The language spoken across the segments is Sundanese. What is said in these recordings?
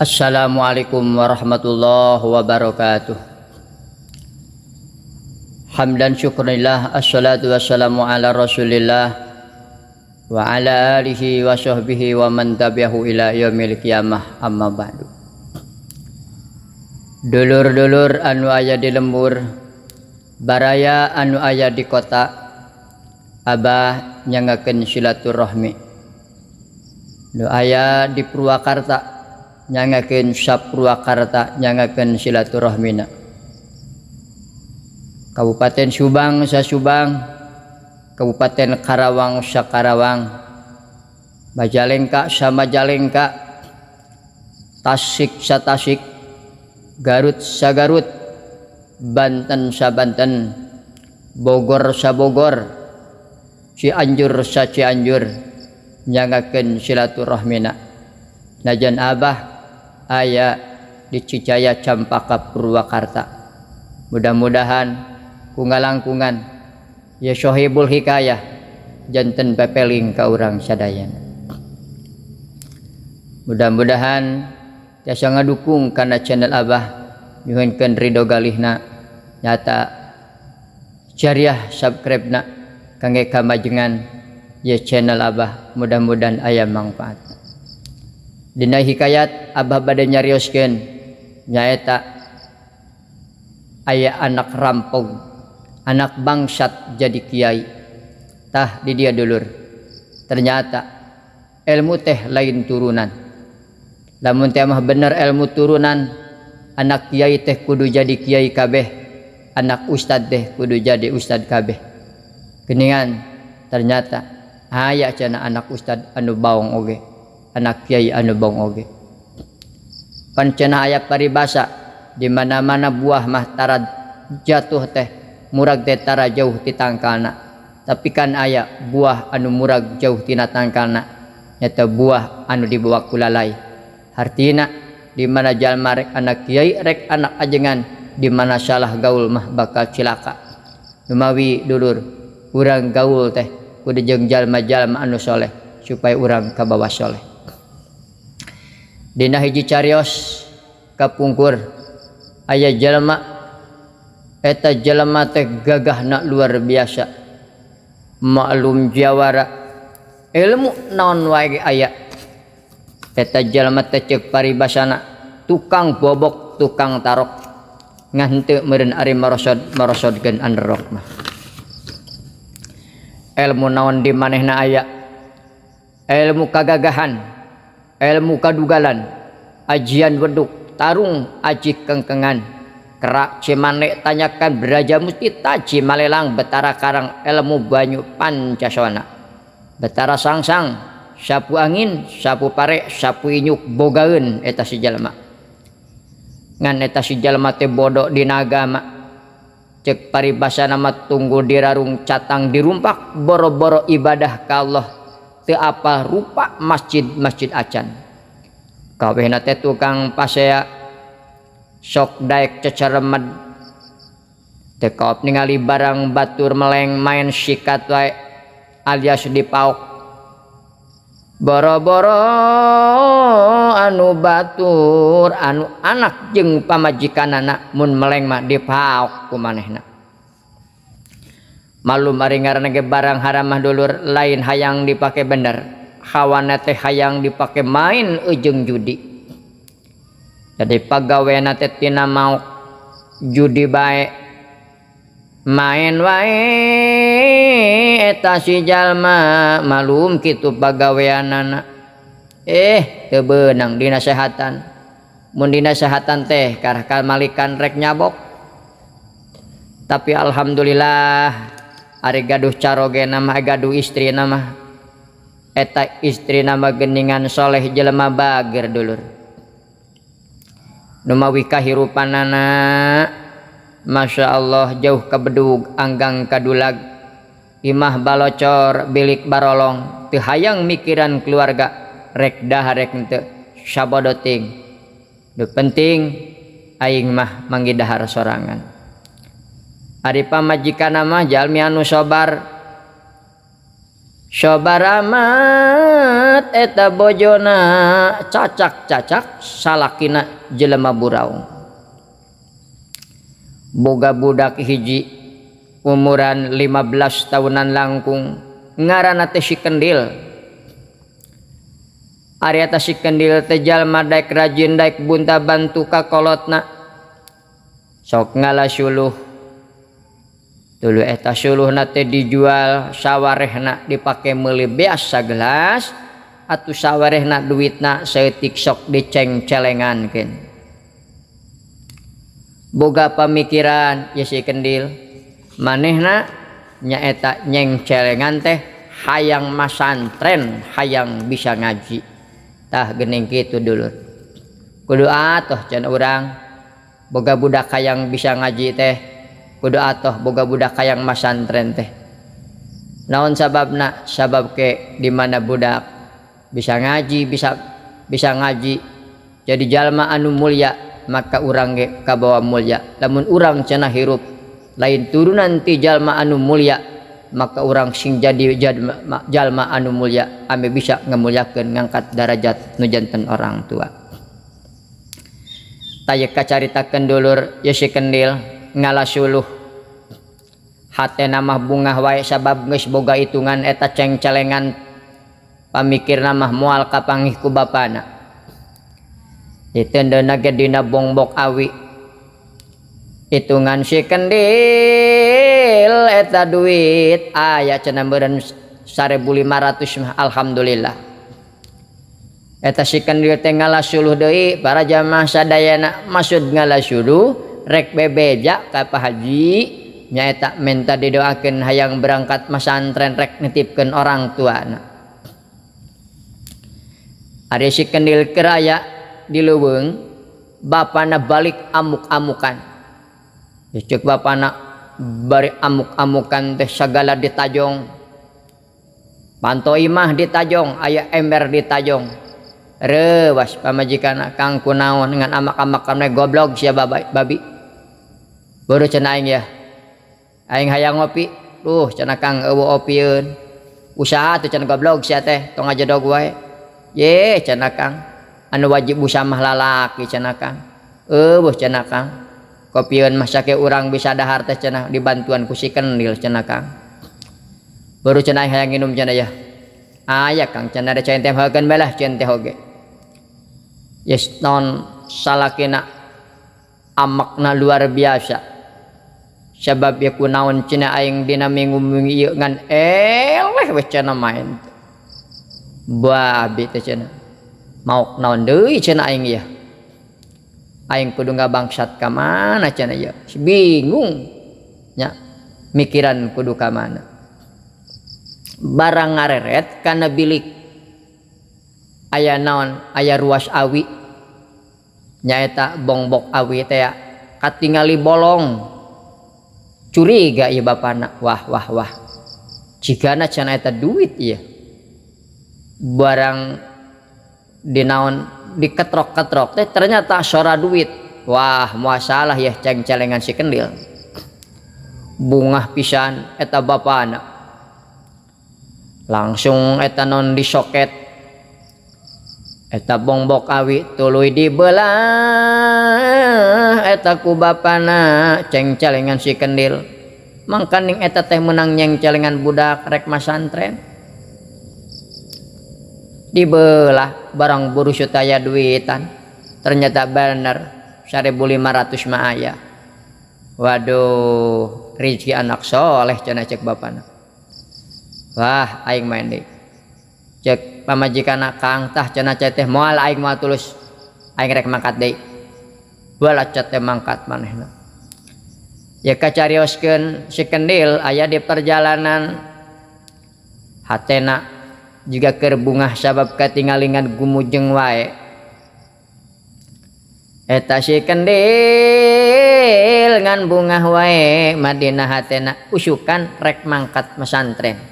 Assalamualaikum warahmatullahi wabarakatuh. Hamdan syukrillah, assalatu wassalamu ala rasulillah wa ala alihi wa sahbihi wa man tabi'ahu ila yaumil qiyamah, amma ba'du. Dulur-dulur anu aya di lembur, baraya anu aya di kota, abah nyangakeun silaturahmi. Nu aya di Purwakarta nyangakeun sapurwakarta nyangakeun silaturahmina. Kabupaten Subang sa Subang, Kabupaten Karawang sa Karawang, Majalengka sa Majalengka, Tasik sa Tasik, Garut sa Garut, Banten sa Banten, Bogor sa Bogor, Cianjur sa Cianjur nyangakeun silaturahmina. Najan abah aya di Cicaya Campaka Purwakarta. Mudah-mudahan kungalangkungan ya Shohibul Hikayah janten pepeling ka urang sadayana. Mudah-mudahan tiasa ngadukung kana channel abah, nyuhunkeun ridho galihna, nyata jariah subscribe-na kangge kamajengan ya channel abah, mudah-mudahan aya manfaat. Dina hikayat abah bade nyarioskeun nyaeta aya anak rampog, anak bangsat jadi kiai. Tah di dia dulur, ternyata ilmu teh lain turunan. Lamun teh mah bener ilmu turunan, anak kiai teh kudu jadi kiai kabeh, anak ustad teh kudu jadi ustad kabeh. Geningan ternyata aya cenah anak ustad anu baong oge, anak kiai anu baong oge. Pan cenah aya paribasa di mana-mana buah mah tara jatuh teh murag teh tara jauh ti tangkalna. Tapi kan aya buah anu murag jauh tina tangkalna, nyata buah anu dibawa ku lalai. Hartina di mana jalma rek anak kiai rek anak ajengan, di mana salah gaul mah bakal cilaka. Numawi dulur, urang gaul teh kudu jeung jalma-jalma anu soleh supaya urang kabawa soleh. Dina hiji carios kapungkur aya jalma, eta jalma teh gagahna luar biasa, maklum jawara, ilmu naon wae aya. Eta jalma teh ceuk paribasana tukang bobok, tukang tarok, ngan henteu meureun ari marosod marosodkeun anerok mah. Ilmu naon di manehna aya, ilmu kagagahan, ilmu kadugalan, ajian weduk, tarung aji kengkengan, kerak cimane tanyakan beraja musti taji malelang betara karang ilmu banyu pancasona, betara sangsang, sapu angin, sapu pare, sapu inyuk bogaeun eta si jalma. Ngan eta si jalma teh bodoh dina agama. Cek paribasana mah tunggu dirarung catang dirumpak, boro-boro ibadah ka Allah teu apa rupa masjid-masjid acan. Kawehna teh tukang pasea sok daek ceceremed, teu kaop ningali barang batur meleng main sikat wae alias dipaok. Boro-boro anu batur anu anak jeung pamajikanana mun meleng mah dipaok ku manehna. Malum ari ngaranna ge barang haram mah dulur, lain hayang dipake bener, hawana teh hayang dipake main ujung judi. Jadi pagawena teh tina maok judi bae, main wae eta si jalma, malum kitu pagaweanana. Teu beunang dinasehatan. Mun dinasehatan teh karah kamalikan rek nyabok. Tapi alhamdulillah ari gaduh carogena mah, gaduh istrina mah, eta istrina mah geningan soleh jelema bager dulur. Numawi kahirupanana Masya Allah jauh kabedug anggang kadulag, imah balocor bilik barolong, teu hayang mikiran keluarga, rek dahar rek henteu sabodoting. Nu penting aing mah manggi dahar sorangan. Ari pamajikanna mah jalmi anu sobar, sobar amat Eta bojona cacak-cacak salakina jelema buraung. Boga budak hiji umuran 15 tahunan langkung ngaranna teh si Kendil. Ari eta si Kendil teh jalma daek rajin daek bunta bantu ka kolotna. Sok ngala suluh. Tuluy eta suluhna teh dijual sawarehna dipake meuli beas sagelas atuh sawarehna duitna saeutik sok diceng-celengankeun. Boga pamikiran ye si Kendil, manehna nyaeta nyengcelengan teh hayang masantren, hayang bisa ngaji. Tah geuning kitu dulur. Kudu atuh can urang boga budak hayang bisa ngaji teh, kudu atuh boga budak hayang masantren teh. Naon sababna? Sabab ke di mana budak bisa ngaji, bisa ngaji jadi jalma anu mulia, maka urang ge kabawa mulia. Lamun urang cenah hirup lain turunan ti jalma anu mulia, maka urang sing jadi jalma anu mulia ame bisa ngemuliakeun ngangkat darajat nu janten orang tua. Taya kacaritakeun dulur ye si Kendil ngala suluh hatena mah bungah wae sabab geus boga hitungan eta cengcelengan pamikirna mah moal kapanggih ku bapana. Ditendeuna ge dina bongbok awi hitungan si Kendil eta duit aya cenah meureun 1.500 mah alhamdulillah. Eta si Kendil teh ngala suluh deui para jamaah sadayana, maksud ngala suluh rek bebeja ka Pak Haji nyaeta minta didoakeun hayang berangkat masantren rek nitipkeun orang tuana. Ari si Kendil keur aya di leuweung, bapana balik amuk-amukan. Ceuk bapana bari amuk-amukan teh sagala ditajong. Panto imah ditajong, aya ember ditajong. Reuwas pamajikan kang kunaon ngan amak-amakan goblok sia babi. Baru cenah aing ya. Aing hayang ngopi. Duh cenah kang eueuh opieun. Usaha tuh cenah goblok sia teh tong ngajedog wae. Ye cenah kang. Anu wajib usaha mah lalaki cenah kang. Eueuh cenah kang. Kopieun mah sake urang bisa dahar teh cenah dibantuan ku si Kendil cenah kang. Baru cenah hayang nginum cenah ya. Aya kang cenah da cai teh heukeun bae lah cai teh oge. Yes non salakina amakna luar biasa. Sabab ya kunaon cenah aing dina minggu ieu ngan eleh we cenah main. Babi teh cenah. Maok naon deui cenah aing ieu. Aing kudu ngabangsat ka mana cenah ieu. Bingung nya mikiran kudu ka mana. Barang ngareret kana bilik aya naon aya ruas awi nyaeta bongbok awi teh katingali bolong. Curiga ieu bapana, wah wah wah jigana cenah eta duit ieu. Barang dinaon diketrok-ketrok teh ternyata sora duit. Wah muasalah ya ceng-celengan si Kendil. Bungah pisan eta bapana. Langsung eta non disoket eta bongbok awi tuluy dibelah eta ku bapana ceng-celengan si Kendil. Mangkaning eta teh menang nyeng-celengan budak rek masantren. Dibelah barang burusut aya duitan. Ternyata bener 1.500 mah aya. Waduh, rezeki anak soleh cenah cek bapana. Wah, aing main deui. Cek pamajikan kang tah cenah cai teh moal aing moal tulus. Aing rek mangkat deui. Bala cat teh mangkat manehna. Ya kacarioskeun si Kendil aya di perjalanan hatena juga keur bungah sabab katingalingan gumujeng wae. Eta si Kendil ngan bungah wae madina hatena usukan rek mangkat mesantren.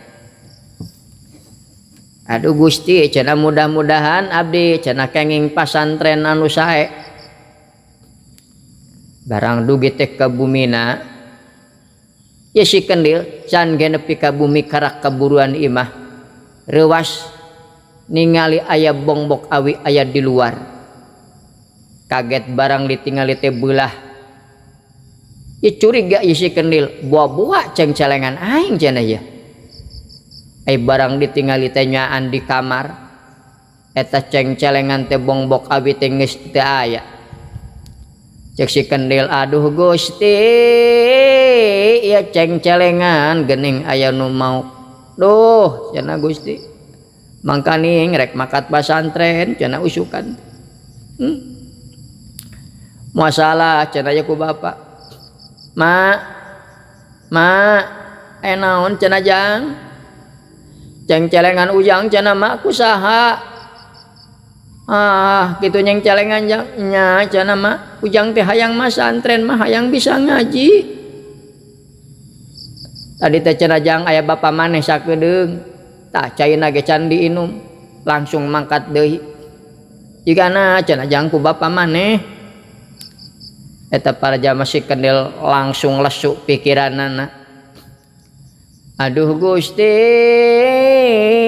Aduh Gusti cenah mudah-mudahan abdi cenah kenging pasantren anu sae. Barang dugi teh ka bumina ye si Kendil can ge nepi ka bumi karak kaburuan imah. Reuwas Ningali aya bongbok awi aya di luar. Kaget barang ditingali teh beulah. Ieu curiga ieu si kendil, buah-buah cengcelengan aing cenah ieu. Ai barang ditingali teh nyaan di kamar. Eta cengcelengan teh bongbok awi teh geus teu aya. Cek si kendil, aduh Gusti, ieu cengcelengan geuning aya nu mauk. Duh cenah Gusti. Mangkaning rek makat pasantren cenah usukan. Masalah cenah ku bapak. Ma, ma, naon cenah jang? Cengcelengan ujang cenah mak ku saha? Ah, kitu nyengcelengan jang nya cenah mak ujang teh hayang masantren mah hayang bisa ngaji. Tadi teh cenah jang aya bapa maneh sakedeung. Tah caina ge can diinum langsung mangkat deui. Jigana cenah jang ku bapa maneh. Eta para jamaah si kendil langsung lesu pikiranana. Aduh Gusti,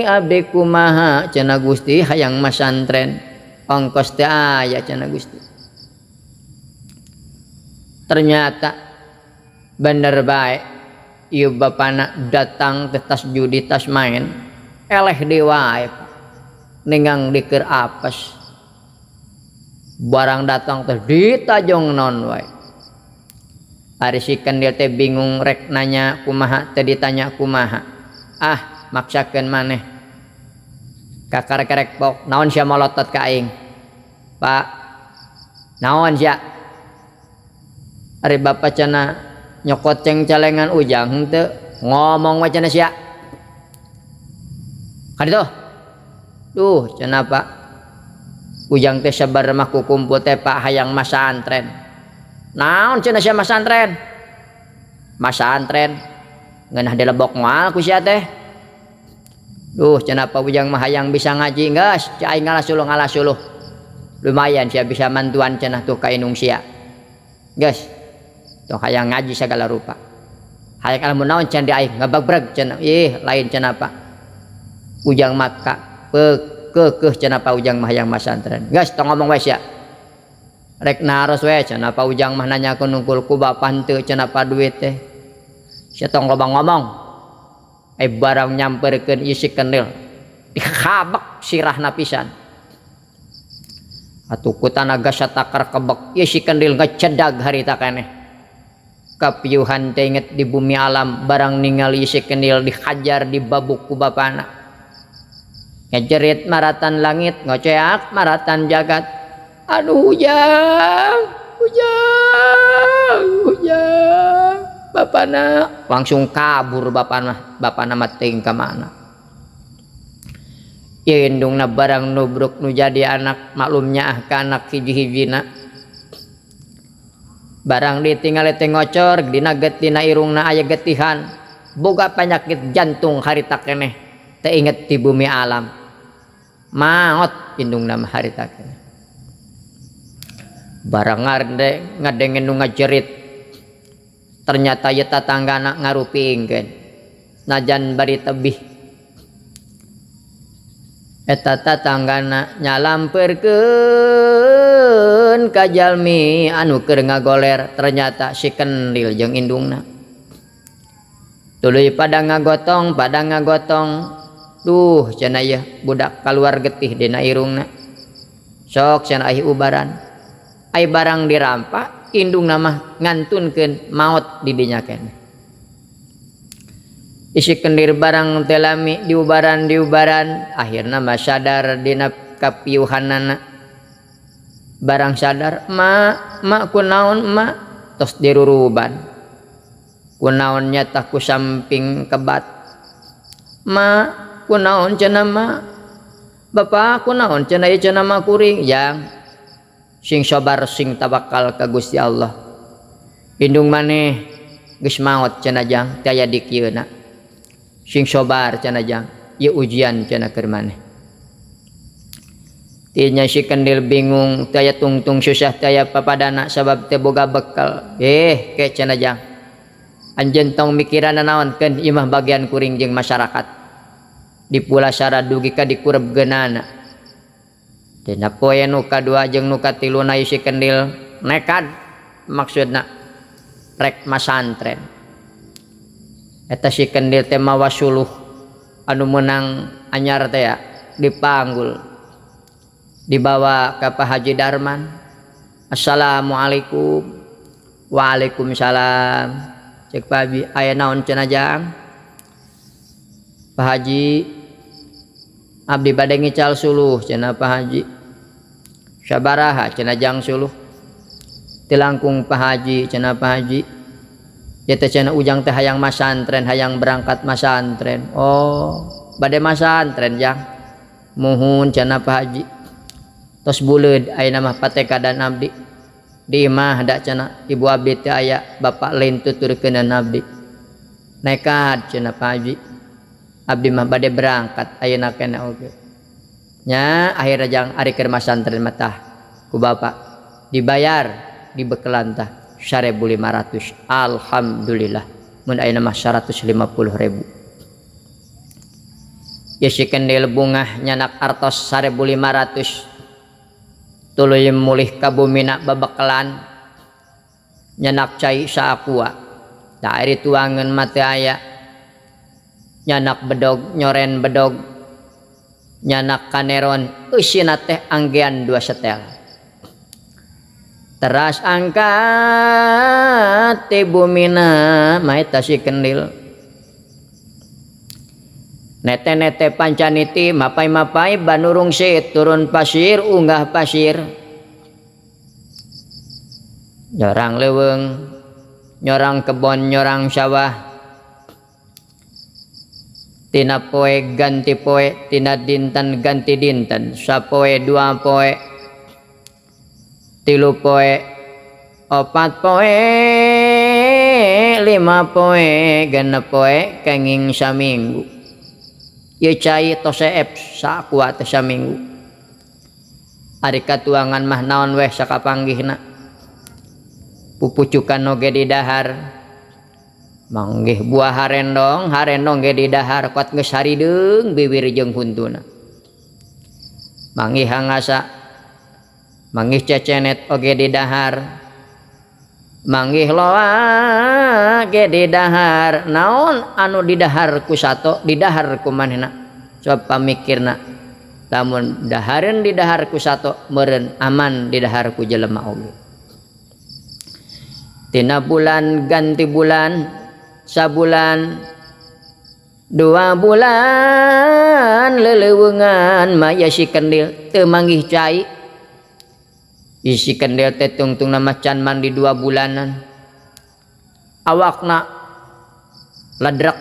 abdi kumaha cenah Gusti hayang masantren. Ongkos teh aya cenah Gusti. Ternyata bener bae ieu bapana datang teh tas judi tas main. Eleh deui wae ninggang dikeur apes. Barang datang teh ditajong naon wae. Ari si kendil teh bingung rek nanya kumaha teh ditanya kumaha. Ah, maksakeun maneh. Kakarek-karek pok naon sia molotot ka aing? Pak, naon sia? Ari bapa cenah nyokot cengcelengan ujang henteu ngomong we cenah sia. Kaditu. Duh cenah Pak. Ujang teh sabar mah ku kumpul teh Pak hayang masantren. Naon cenah sia masantren? Masantren ngeunah dilebok moal ku sia teh. Duh cenah Pak ujang mah hayang bisa ngaji geus cai aing ngalasuluh ngalasuluh. Lumayan sia bisa mantuan cenah tuh ka indung sia. Geus tong hayang ngaji segala rupa. Hayang ilmu naon cenah di aing ngabagreg cenah. Ih lain cenah Pak. Ujang maka kekeh cenah Pak ujang mah hayang masantren. Geus tong ngomong we sia. Rek naros we cenah Pak ujang mah nanyakeun nungkul ku bapa henteu cenah Pak duit teh. Sia tong loba ngomong. Ai barang nyamperkeun ieu si kendil dikhabek sirahna pisan. Atuh ku tanaga satakar kebek ieu si kendil ngecedag harita keneh. Kapiuhan teh inget di bumi alam barang ningali si kendil dihajar dibabuk ku bapana. Ngejerit maratan langit ngoceak maratan jagat. Aduh ujang, ujang, ujang. Bapana langsung kabur bapana, bapana mah teuing ka mana. Ieu indungna barang nubruk nu jadi anak maklumnya ah ka anak hiji-hijina. Barang ditingali teh ngocor dina getina irungna aya getihan. Boga penyakit jantung harita keneh teu inget di bumi alam. Maot indungna mah harita keneh. Barang ngadengen nu ngajerit. Ternyata ieu tatanggana ngarupingkeun. Najan bari tebih. Eta tatanggana nyalamperkeun ka jalmi anu keur ngagoler. Ternyata si kendil jeung indungna. Tuluy pada ngagotong, pada ngagotong. Duh cenah ieu budak kaluar getih dina irungna. Sok cenah ai ubaran. Ai barang dirampak indungna mah ngantunkeun maot di dinya keneh. Isi kendir barang teh lami diubaran diubaran akhirna mah sadar dina kapiuhanana. Barang sadar ma ma kunaon ma tos diruruban. Kunaon nyata ku samping kebat. Ma kunaon cenah ma Bapak kunaon cenah ieu cenah ma kuring jang. Sing sabar sing tawakal ka Gusti Allah. Indung maneh geus maot cenah jang teu aya di kieuna. Sing sabar cenah jang ieu ujian cenah keur maneh. Tinya si kendil bingung teu aya tungtung susah teu aya papadana sabab teu boga bekal. Ke cenah jang. Anjeun tong mikiran naon keun ieu mah bagian kuring jeung masyarakat. Dipulasara dugi ka dikurebkeunana. Dina poe nu kadua jeung nu katiluna si Kendil nekad maksudna rek masantren. Eta si Kendil teh mawa suluh anu meunang anyar teh ya, dipanggul. Dibawa ka Pak Haji Darman. Assalamualaikum. Waalaikumsalam. Cek Pak Haji, aya naon cenah jang? Pak Haji, abdi bade ngical suluh cenah Pak Haji. Sabaraha cenah jang suluh? Tilangkung Pak Haji cenah Pak Haji. Ya teh cenah ujang teh hayang masantren, hayang berangkat masantren. Oh, bade masantren jang. Muhun cenah Pak Haji. Tos buleud ayeuna mah patekadan abdi. Di imah da cenah ibu abdi teh aya bapak lain tuturkeunan abdi. Nekat cenah Pak Haji. Abdi mah bade berangkat ayeuna keneh oge. Nya akhirna jang ari keur masantren mah tah ku bapak dibayar dibekelan tah 1.500. Alhamdulillah mun ayeuna mah 150.000. Ya si Kendil bungah nyanak artos 1.500. Tuluy mulih ka bumina babekelan nyanak cai saakua. Da ari tuangeun mah teu aya. Nyanak bedog nyoren bedog nyanak kaneron eusina teh anggean 2 setel. Teras angkat ti bumina mah eta si Kendil. Nete-nete pancaniti mapai-mapai banurung sit turun pasir unggah pasir. Nyorang leuweung, nyorang kebon, nyorang sawah. Tina poe ganti poe, tina dinten ganti dinten, sapoe dua poe, tilu poe, opat poe, lima poe, genep poe, kenging saminggu. Ieu cai tos seep sakuat teh saminggu. Ari katuangan mah naon weh sakapanggihna. Pupucukan oge didahar. Manggih buah harendong, harendong ge didahar kuat geus harideung biwir jeung huntuna. Manggih hangasa, manggih cecenet oge didahar. Manggih loa ge didahar. Naon anu didahar ku sato, didahar ku manehna. Coba pamikirna. Lamun dahareun didahar ku sato, meureun aman didahar ku jelema oge. Tina bulan ganti bulan, sabulan, 2 bulan leleuweungan maya si Kendil teu manggih cai. Isi Kendil teh tungtungna mah can mandi 2 bulanan. Awakna ledrek,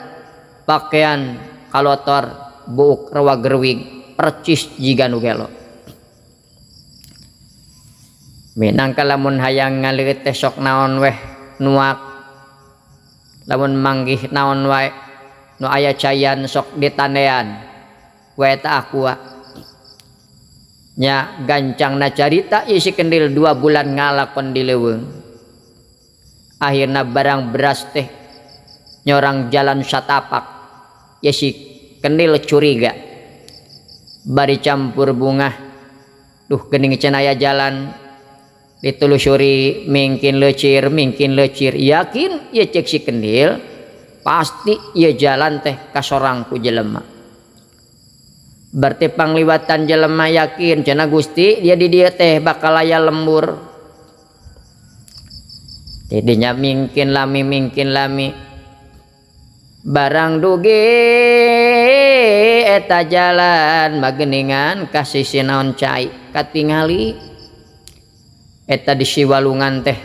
pakaian kalotor, buuk rewag-rewig, percis jiga nu gelo. Minangka lamun hayang ngaleut teh sok naon weh nuak. Lamun manggih naon wae nu aya cayan sok ditandean. We eta aqua. Nya gancangna carita isi Kendil 2 bulan ngalakon di leuweung. Akhirna barang beras teh nyorang jalan satapak. Ya si Kendil curiga. Bari campur bungah. Duh geuning cenah aya jalan ditelusuri mingkin lecir, mingkin lecir. Yakin ya cek si Kendil pasti ya jalan teh kasorang ku jelema. Berarti pangliwatan jelema yakin cenah Gusti dia di dieu teh bakal aya lembur. Tidinya mingkin lami mingkin lami. Barang dugi eta jalan mageningan kasih sinaon cai katingali eta di si walungan teh.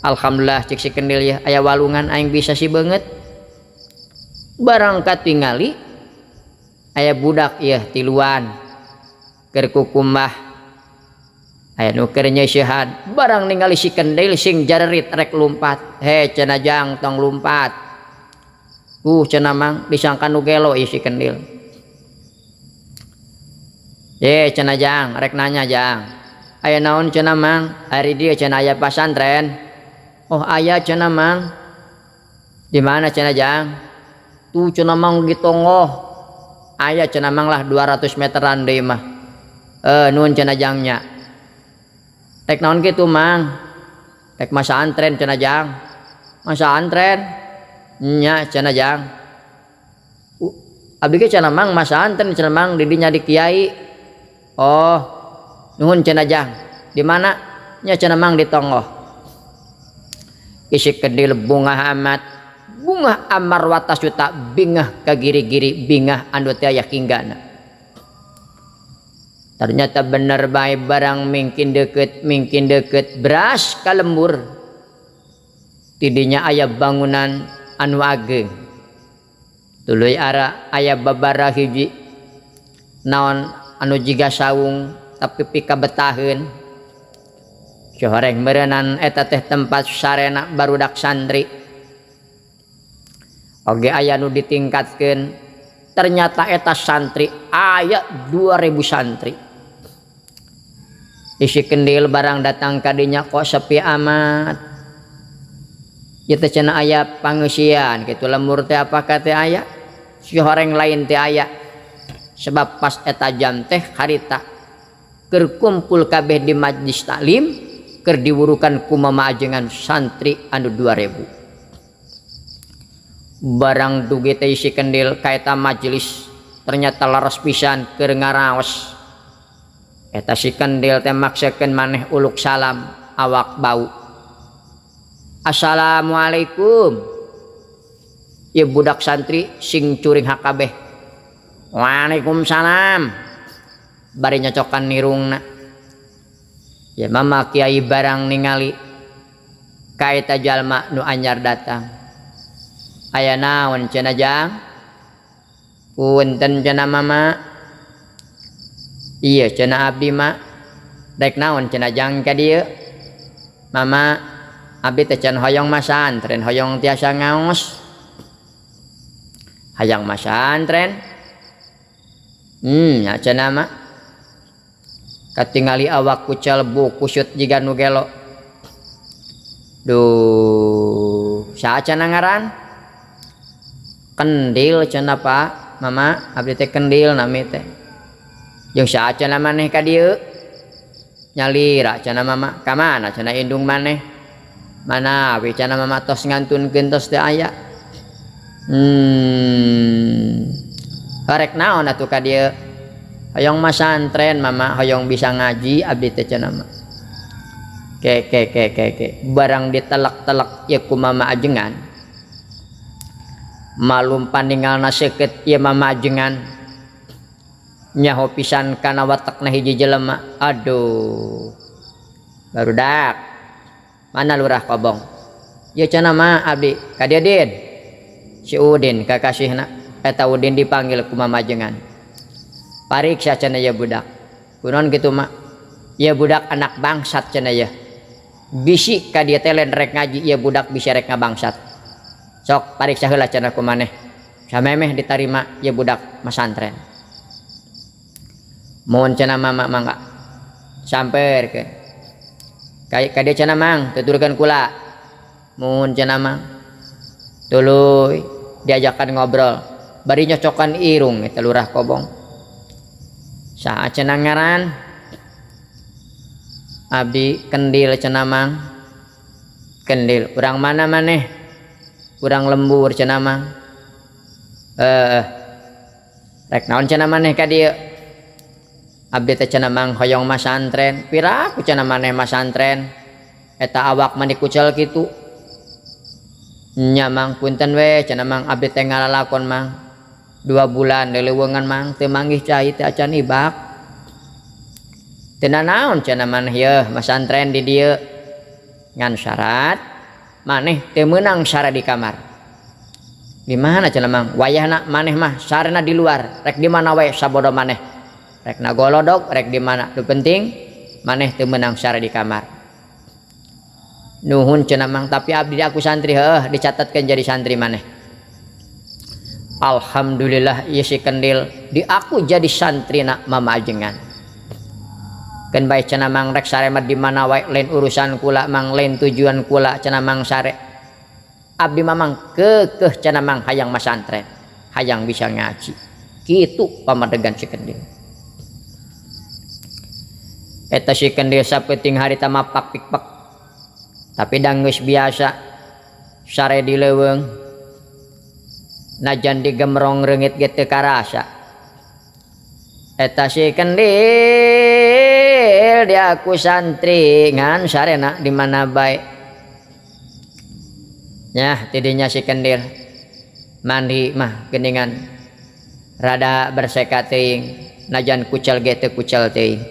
Alhamdulillah cek si Kendil ya aya walungan aing bisa si beungeut. Barang katingali aya budak ieu tiluan keur kukumbah aya nu keur nyeusehan. Barang ningali si Kendil sing jarerit rek lumpat. He cenah jang tong lumpat. Cenah mang disangka nu gelo ieu si Kendil. Ye cenah jang rek nanya jang. Aya naon cenah mang? Ari dieu cenah aya pasantren. Oh aya cenah mang. Di mana cenah jang? Tuh cenah mang di tonggoh. Aya cenah mang lah 200 meteran deui mah. Nuhun cenah jangnya. Rek naon kitu mang? Rek masantren cenah jang. Masantren? Nya cenah jang. Abdi ge cenah mang masantren cenah mang di dinya di kiai. Oh, nuhun cenah jang. Di mana? Nya cenah mang di tonggoh. Isi kedil bunga amat. Bunga amar watasuta bingah ka giri-giri bingah anu teh aya kinggana. Ternyata bener bae barang mingkin deket beras ka lembur. Tidinya aya bangunan anu ageng. Tuluy ara aya babara hiji naon anu jiga saung tapi pika betaheun. Cohoreng meureunan eta teh tempat sarena barudak santri. Oge aya nu ditingkatkeun, ternyata eta santri aya 2000 santri. Isi kendil barang datang kadinya kok sepi amat. Ieu teh cenah aya pangeusian kitu lembur teh apakah teh aya? Si horeng lain teh aya. Sebab pas eta jam teh harita keur kumpul kabeh di majlis taklim keur diwurukan ku mama ajengan santri anu 2000. Barang dugi teh isi kendil ka eta majelis ternyata laras pisan keur ngaraos. Eta si kendil teh maksakeun maneh uluk salam awak bau. Assalamualaikum. Ieu budak santri sing curing hakabeh. Waalaikumsalam. Bari nyocokan nirungna. Ya mama kiai barang ningali ka eta jalma nu anyar datang. Aya naon cenah jang? Punten cenah mama. Iya cenah abdi ma. Rek naon cenah jang ka dieu? Mama abdi teh can hoyong masantren, hoyong tiasa ngaos. Hayang masantren. Ya cenah ma. Katingali awak kucel bu kusut jiga nu gelo. Duh, saha cenah ngaran? Kendil cenah Pak, mama abdi teh kendil nami teh. Jeung saha cenah maneh ka dieu? Nyalira cenah mama, ka mana cenah indung maneh? Mana we cenah mama tos ngantunkeun tos teu aya. Rek naon atuh ka dieu? Hoyong masantren mama, hoyong bisa ngaji abdi teh cenah mah. Ke ke ke ke ke barang ditelek-telek ieu ku mama ajengan. Malum paningalna seukeut ieu mama ajengan. Nyaho pisan kana watekna hiji jelema. Aduh. Barudak. Mana lurah kobong? Ieu cenah mah abdi ka dieu Din. Si Udin kakasihna eta Udin dipanggil ku mama ajengan. Pariksa cenah ieu budak. Kunaon kitu mah? Ieu budak anak bangsat cenah ieu. Bisi ka dieu teh lain rek ngaji ieu budak bisa rek ngabangsat. Sok pariksa heula cenah ku maneh. Samemeh ditarima ieu budak masantren. Mohon cenah mama mangga. Samperkeun. Ka dieu cenah mang tuturkeun kula. Mohon cenah mang. Tuluy diajakan ngobrol. Bari nyocokan irung eta lurah kobong. Saha cenah ngaran? Abdi kendil cenah mang. Kendil urang mana maneh? Urang lembur cenah mang. Rek naon cenah maneh ka dieu? Abdi teh cenah mang hoyong masantren. Piraku cenah maneh masantren? Eta awak mani kucel kitu. Nya mang punten we cenah mang abdi teh ngalalakon mang. 2 bulan leleuweungan mang teu manggih cai teh acan ibak. Teu nanaon cenah maneh yeuh masantren di dieu. Ngan syarat maneh teu meunang sare di kamar. Di mana cenah mang? Wayahna maneh mah sarena di luar, rek di mana wae sabodo maneh. Rek nagolodog, rek di mana. Nu penting maneh teu meunang sare di kamar. Nuhun cenah mang, tapi abdi aku santri heuh dicatatkeun jadi santri maneh. Alhamdulillah ieu si kendil di aku jadi santri nak mama ajengan. Keun bae cenah mang rek sare mah di mana wae lain urusan kula mang, lain tujuan kula cenah mang sare. Abdi mamang kekeh cenah mang hayang masantren, hayang bisa ngaji. Kitu pamadegan si Kendil. Eta si Kendil sapeting harita mapak pikpek. Tapi danggeus biasa sare di leuweung. Najan digemrong reungit ge teu karasa. Eta si Kendil diaku santri ngan sarena di mana bae. Nyah tidinya si Kendil mandi mah geuningan rada berseka teuing najan kucel ge teu kucel teuing.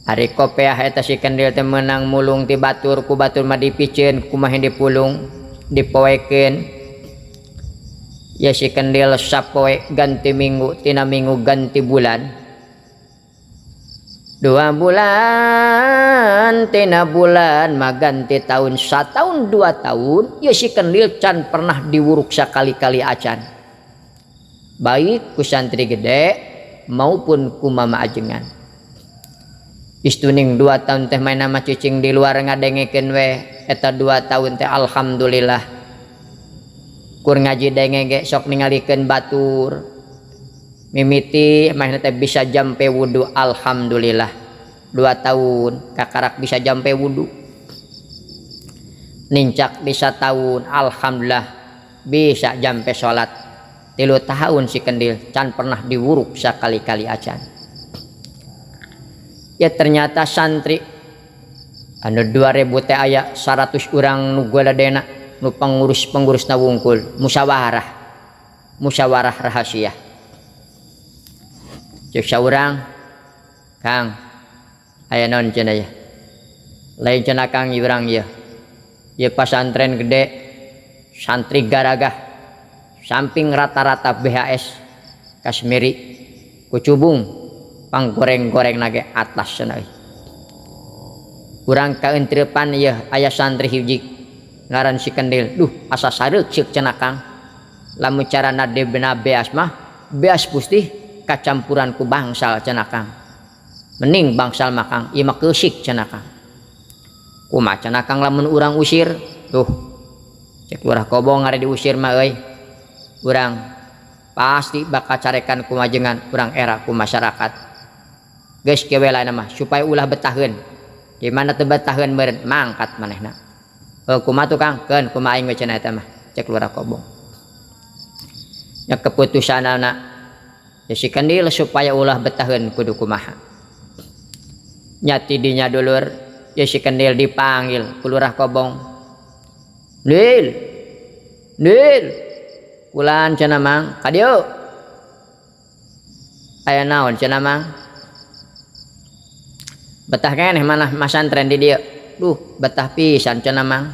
Ari kopeah eta si Kendil teh meunang mulung ti batur ku batur mah dipiceun kumaha dipulung dipoekeun. Ya si Kendil sapoe ganti minggu tina minggu ganti bulan. 2 bulan tina bulan mah ganti tahun 1 tahun 2 tahun ya si Kendil can pernah diwuruk sakali-kali acan. Baik ku santri gede maupun ku mama ajengan. Istuning 2 tahun teh main nama cicing di luar ngadengekeun we eta 2 tahun teh alhamdulillah. Kur ngaji denge ge sok ningalikeun batur. Mimiti manehna teh bisa jampe wudu alhamdulillah. 2 tahun kakarak bisa jampe wudu. Nincak bisa tahun alhamdulillah bisa jampe salat. 3 tahun si Kendil can pernah diwuruk sakali-kali acan. Ya ternyata santri anu 2000 teh aya 100 urang nu goladena nu pengurus-pengurusna wungkul musyawarah. Musyawarah rahasia. Cek saurang Kang aya naon cenah ya. Lain cenah Kang urang ieu. Ieu pasantren gede santri garagah samping rata-rata BHS Kasmiri kucubung panggoreng-goreng nage atas cenah. Urang kaentrepan ieu aya santri hiji ngaran si Kendil. Duh asa sareuk ceuk cenah Kang. Lamun carana debena beas mah beas putih kacampuran ku bangsal cenah Kang. Mending bangsal mah Kang, ieu mah keusik cenah Kang. Kumaha cenah Kang lamun urang usir? Duh cek Lurah Kobong ngare diusir mah euy. Urang pasti bakal carekan ku majengan urang era ku masyarakat. Geus kieu we lain mah supaya ulah betaheun. Di mana teu betaheun meureun mangkat manehna. Kumaha tuh Kang? Keun kumaha aing we cenah eta mah cek Lurah Kobong. Nya keputusanana ya si Kendil supaya ulah betaheun kudu kumaha. Nya tidinya dulur ya si Kendil dipanggil ku Lurah Kobong. Nil. Nil. Kulan cenah Mang, ka dieu. Aya naon cenah Mang? Betah keneh manah masantren di dieu. Duh, betah pisan cenah Mang.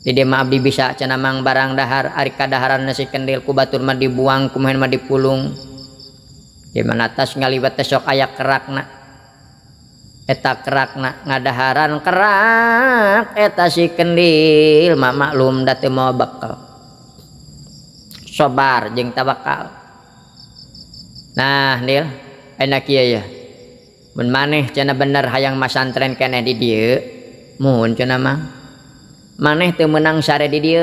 Di dieu mah abdi bisa cenah Mang barang dahar ari kadaharan si Kendil ku batur mah dibuang kumaha mah dipulung. Di mana tas ngaliwat teh sok aya kerakna. Eta kerakna ngadaharan kerak eta si Kendil mah maklum da teu moal bekal. Sobar jeung tawakal. Nah, Nil, enak ieu ya. Mun maneh cenah bener hayang masantren keneh di dieu, muhun cenah Mang. Maneh teu meunang sare di dieu.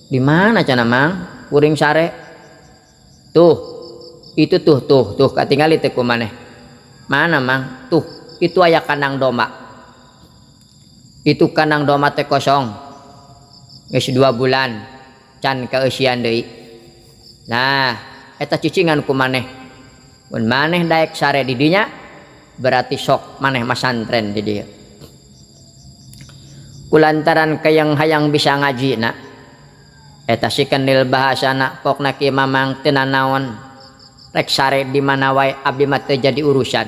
Di mana cenah Mang? Kuring sare. Tuh, itu tuh tuh tuh katingali teu ku maneh. Mana Mang? Tuh, itu aya kandang domba. Itu kandang domba teh kosong. Geus 2 bulan can kaeusian deui. Nah, eta cicingan ku maneh. Mun maneh daek sare di dinya berarti sok maneh masantren di dieu. Kulantaran kayang hayang bisa ngaji na. Eta si Kendil bahasana pokna ki Mamang teu nanaon. Rek sare di mana wae abdi mah teu jadi urusan.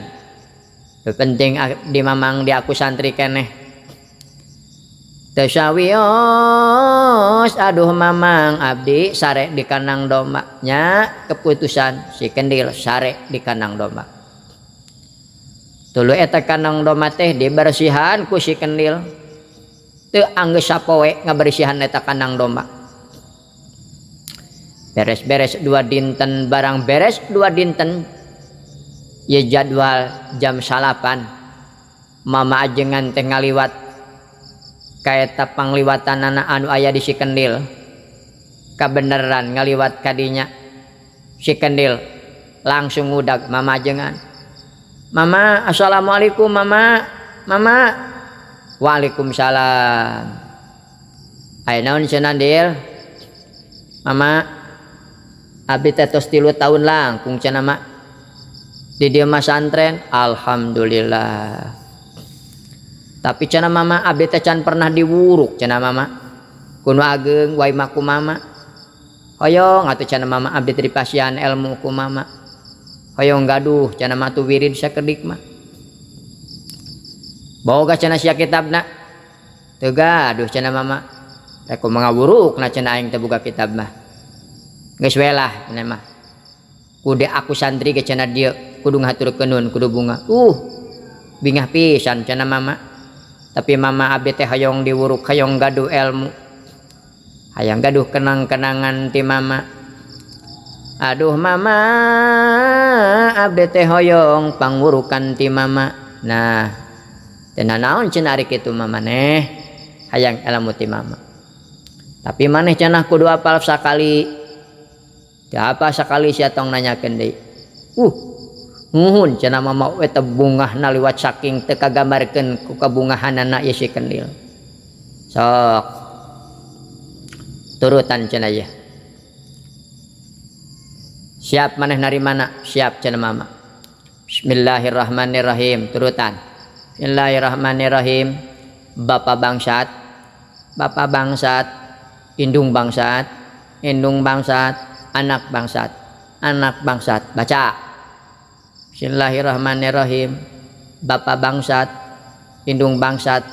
Nu penting di Mamang di aku santri keneh. Teu sawios aduh Mamang abdi sare di kandang domba. Nya keputusan si Kendil sare di kandang domba. Tuluy eta kandang domba teh dibersihan ku si Kendil. Teu anggeus sapoe ngabersihan eta kandang domba. Beres-beres 2 dinten barang beres 2 dinten. Ye jadwal jam 9 mama ajengan teh ngaliwat kaeta pangliwatan anak anu aya di si Kendil. Kabeneran ngaliwat kadinya si kendil langsung ngudag mama ajengan. Mama, assalamualaikum mama. Mama. Waalaikumsalam. Aya naon cenah Dil? Mama, abdi teh tos 3 tahun langkung cenah mak. Di dieu mah santren, alhamdulillah. Tapi cenah mama abdi teh can pernah diwuruk cenah mama. Kuno ageung wae mah ku mama. Hoyong atuh cenah mama abdi teh dipasihan ilmu ku mama. Hoyong gaduh cenah mah tuh wirid sakedik mah. Boga cenah sia kitabna. Teu gaduh cenah mama. Rek kumaha ngawurukna cenah aing teh boga kitab mah. Geus we lah cenah mah. Kudu aku santri ge cenah dieu kudu ngahaturkeun kudu bunga. Bingah pisan cenah mama. Tapi mama abdi teh hoyong diwuruk, hoyong gaduh ilmu. Hayang gaduh kenang-kenangan ti mama. Aduh mama, abdi teh hoyong pangwurukan ti mama. Nah, teu nanaon cenah ari kitu mama neh, hayang ilmu ti mama. Tapi maneh cenah kudu apal sakali. Teu apa sakali sia tong nanyakeun deui. Nuhun cenah mama we teh bungahna liwat saking teu kagambarkeun ku kabungahanana ieu si kendil. Sok turutan cenah ieu. Siap maneh narimana? Siap cenah mama. Bismillahirrahmanirrahim, turutan. Bismillahirrahmanirrahim. Bapak bangsat, bapak bangsat, indung bangsat, indung bangsat, anak bangsat, anak bangsat. Baca. Bismillahirrahmanirrahim. Bapak bangsat, indung bangsat,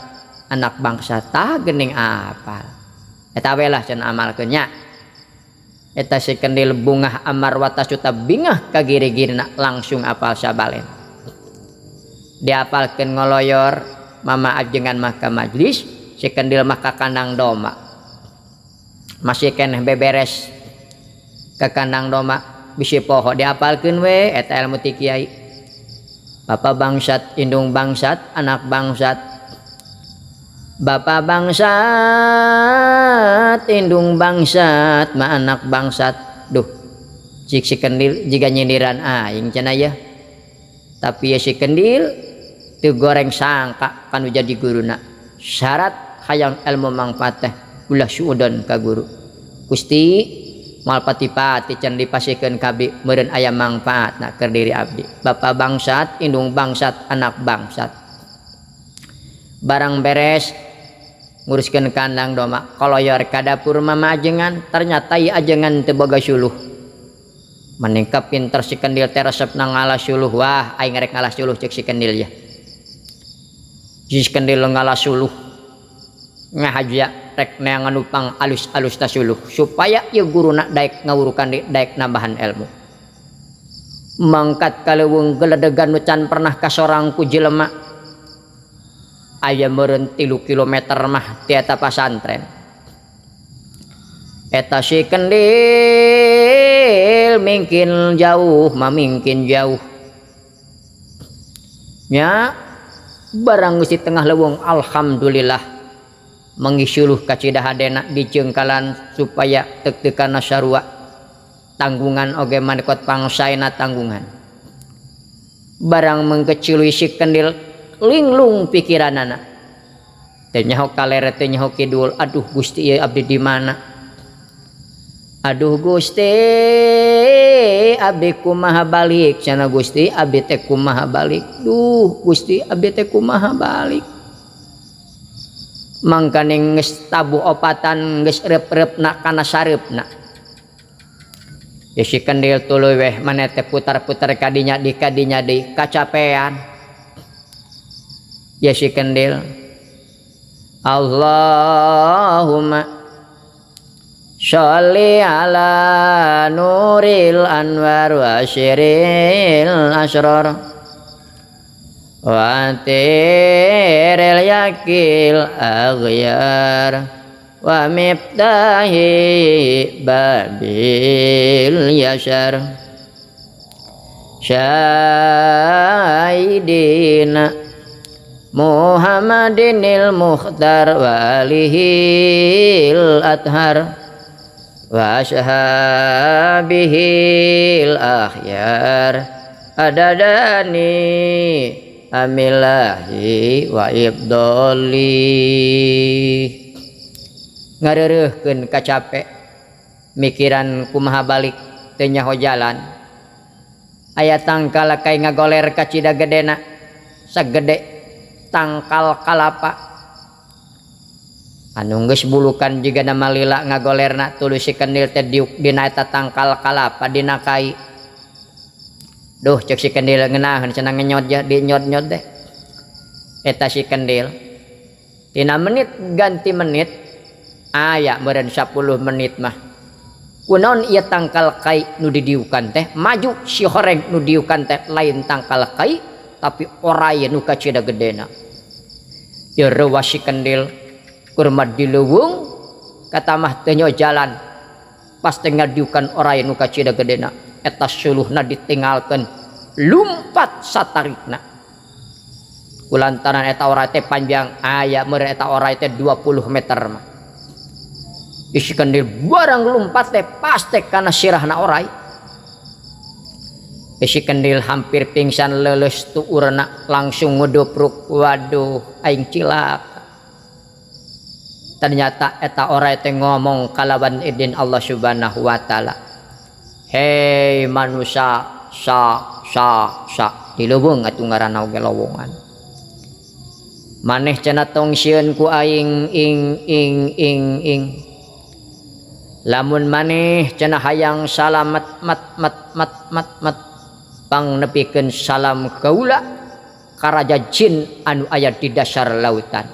anak bangsat. Tah geuning apal. Eta we lah cenah amalkeun nya. Eta si kendil bungah amar watasuta bingah ka giri-girina langsung apal sabalen. Diapalkeun ngoloyor mama ajengan mah ka majlis, si kendil mah ka kandang domba. Masih keneh beberes ke kandang domba. Bisi poho diapalkeun we eta ilmu ti kiai. Bapak bangsat, indung bangsat, anak bangsat. Bapak bangsat, indung bangsat, ma anak bangsat. Duh, cik si kendil jiga nyindiran aing cenah ya. Tapi ya si kendil teu goreng sangka kanu jadi guruna. Syarat hayang ilmu mangfaat teh ulah suudon ka guru. Gusti moal pati-pati can dipasikeun ka abdi meureun aya mangfaatna keur diri abdi. Bapak bangsat, indung bangsat, anak bangsat. Barang beres nguruskeun kandang domba, koloyor ka dapur mama ajengan, ternyata ieu ajengan teu boga suluh. Maningka pinter si kendil teh resepna ngalah suluh. Wah, aing rek ngalah suluh cek si kendil ya. Si kendil ngalah suluh. Ngahaja rek neangan upang alus-alus ta suluh supaya ieu guruna daek ngawurukan deui, daek nambahan ilmu. Mangkat kaleuweung geledegan nu can pernah kasorang ku jelema. Aya meureun 3 kilometer mah ti eta pasantren. Eta si kendil mingkin jauh, mamingkin jauh. Nya barang geus di tengah leuweung alhamdulillah mengisuluh ka Cidahadena dijengkalan supaya tek-tekana sarua tanggungan oge manekot pangsaena tanggungan. Barang mengkecilui si kendil linglung pikiranana. Teu nyaho kalere teu nyaho kidul, aduh Gusti ieu abdi di mana? Aduh Gusti abdi kumaha balik cenah Gusti abdi teh kumaha balik. Duh Gusti abdi teh kumaha balik. Mangkaning geus tabuh opatan geus reup-reupna kana sareupna. Ya si kendil tuluy weh maneh teh putar-putar kadinya di kadinya deui kacapean. Ya si kendil Allahumma sholli ala nuril anwar wa syiril asrar wa tiril yakil aghyar wa miftahi babil yashar syahidina Muhammadinil mukhtar wa alihil athar. Wa ashabihil akhyar adadani amillahi wa ibdoli. Ngareureuhkeun kacape mikiran kumaha balik teu nyaho jalan. Aya tangkal kai ngagoler ka cida gedena sagede tangkal kalapa. Anu geus bulukan jiga nama lila ngagolerna tuluy si kendil teh diuk dina eta tangkal kalapa dina kai. Duh cek si kendil ngeunaheun cenah ngenyot ja dinyot-nyot deh. Eta si kendil tina menit ganti menit aya meureun 10 menit mah. Kunaon ieu tangkal kai nu didiukan teh maju si horeng nu diukan teh lain tangkal kai tapi oray nu kacida gedena. Ieu reuwas si kendil kurma di leuweung katamah teu nyo jalan pas teh ngadiukan oray nu kacida gedena eta suluhna ditinggalkeun lumpat satarikna. Kulantaran eta oray teh panjang aya meureun eta oray teh 20 meter mah. Isi kendil barang lumpat teh pasti kana sirahna oray. Isi kendil hampir pingsan leuleus tuurna langsung ngudupruk waduh aing cilaka. Ternyata eta oray teh ngomong kalawan idin Allah Subhanahu wa taala. Hei manusia sa sa sa di leuweung atuh ngaranna oge lowongan. Maneh cenah tong sieun ku aing ing ing ing ing. Lamun maneh cenah hayang salamet mat mat mat mat mat pang nepikeun salam kaula ka raja jin anu aya di dasar lautan.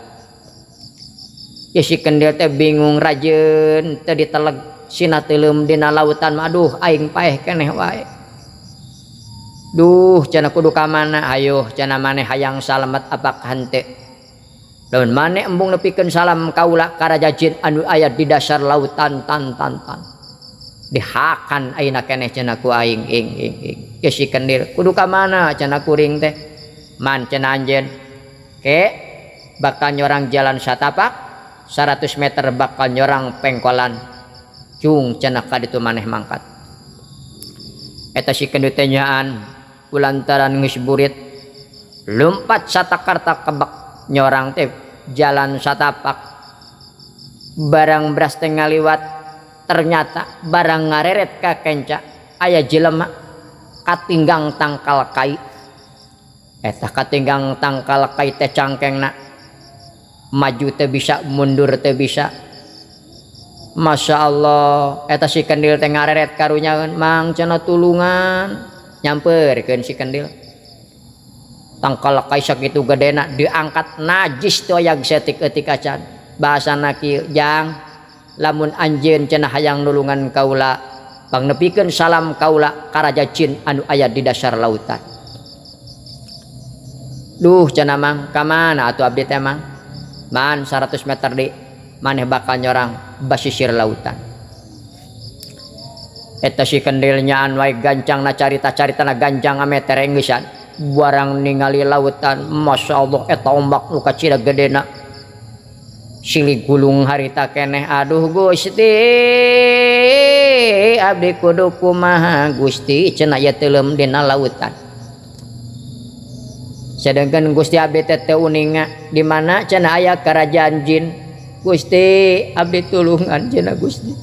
Ya si kendil teh bingung rajeun teu diteleg sina teuleum dina lautan mah aduh aing paeh keneh wae. Duh cenah kudu ka mana ayo cenah maneh hayang salamet apakah henteu. Lamun maneh embung nepikeun salam kaula ka raja jin anu aya di dasar lautan tan tan tan. Dihakan ayeuna keneh cenah ku aing ing ing ing. Ya si kendil kudu ka mana cenah kuring teh. Man cenah anjeun ke bakal nyorang jalan satapak 100 meter bakal nyorang pengkolan. Cung cenah ka ditu maneh mangkat. Eta si kendil teh nyaan kulantaran geus burit lumpat satakarta kebek nyorang teh jalan satapak. Barang beras teh ngaliwat ternyata barang ngareret ka kenca aya jelema katinggang tangkal kai. Eta katinggang tangkal kai teh cangkengna maju teh bisa mundur teh bisa. Masya Allah eta si kendil teh ngareret karunyaeun mang cenah tulungan nyamperkeun si kendil. Tangkal kai sakitu gedena diangkat najis teu aya setik-etik acan. Bahasana kieu jang lamun anjeun cenah hayang nulungan kaula pangnepikeun salam kaula ka raja jin anu aya di dasar lautan. Duh cenah mang ka mana atuh abdi teh mang? Man 100 meter di maneh bakal nyorang basisir lautan. Eta si kendil nyaan wae gancangna carita-caritana gancang ame terenggesan. Barang ningali lautan Masya Allah eta ombak nu kacida gedena. Silih gulung harita keneh aduh Gusti abdi kudu kumaha Gusti cenah ieu teuleum dina lautan. Sedangkan Gusti abdi teh teu uninga di mana cenah aya kerajaan jin. Gusti abdi tulungan cenah Gusti.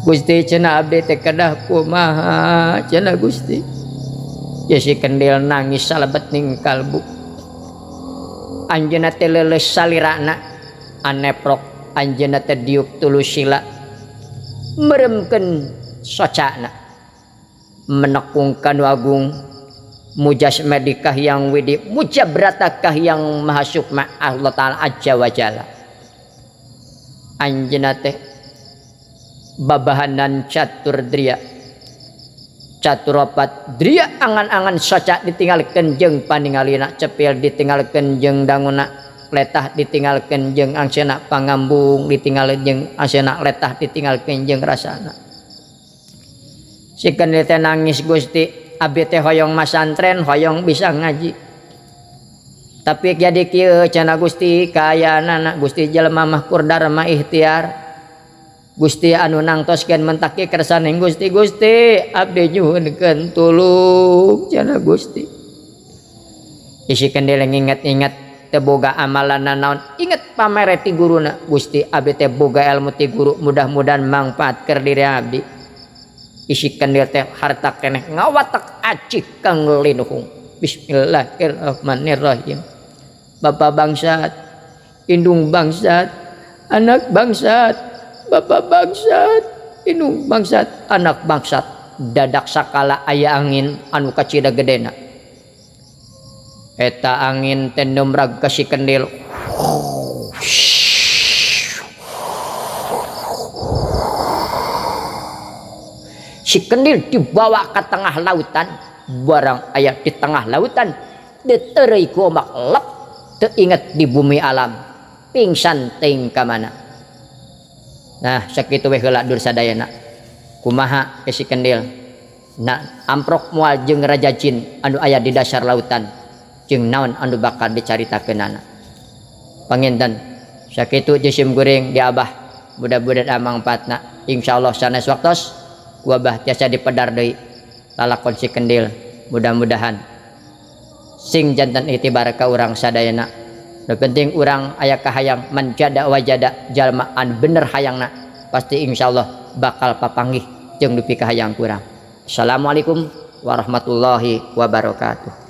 Gusti cenah abdi teh kedah kumaha cenah Gusti. Ya si kendil nangis salebet ning kalbu. Anjeunna teh leuleus salirana aneprok anjeunna teh diuk tulus sila meremkeun socana menekung kanu agung mujas medikah yang widi mujabratakah yang maha sukma Allah taala azza wa jalla. Anjeunna teh babahanan catur dria caturopat dria angan-angan soca ditinggalkeun jeung paningalina cepil ditinggalkeun jeung danguna letah ditinggalkeun jeung angsena pangambung ditinggalkeun jeung angsena letah ditinggalkeun jeung rasana. Si kendil teh nangis Gusti abdi teh hoyong masantren hoyong bisa ngaji tapi jadi kieu cenah Gusti kaayaanana Gusti jelema mah kur darma ikhtiar. Gusti anu nangtoskeun mentaki kersaning Gusti Gusti abdi nyuhunkeun tulung cenah Gusti. Isi kendil nginget-inget teu boga amalan nanaon inget pamere ti guruna Gusti abdi teh boga ilmu ti guru mudah-mudahan mangfaat keur diri abdi. Isi kendil teh harta keneh ngawatek acih kang linuhung. Bismillahirrahmanirrahim. Bapak bangsat, indung bangsat, anak bangsat, bapak bangsat, indung bangsat, anak bangsat. Dadak sakala aya angin anu kacida gedena. Eta angin teh numrag ka si kendil. Si kendil dibawa ke tengah lautan, barang aya di tengah lautan diteureuy ku ombak lep teu inget di bumi alam, pingsan teuing ka mana. Nah, sakitu we heula dur sadayana. Kumaha ke si kendil? Nah, amprok moal jeung raja jin anu aya di dasar lautan. Jeung naon anu bakal dicaritakeunana. Panginten sakitu jisim guring di abah, mudah-mudahan mangfaatna. Insyaallah sanes waktos ku abah tiasa dipedar deui lalakon si kendil. Mudah-mudahan sing jantan itibar ka urang sadayana. Nu penting urang aya kahayang manjada wajada jalma anu bener hayangna pasti insyaallah bakal papanggih jeung dupi kahayang kurang. Assalamualaikum warahmatullahi wabarakatuh.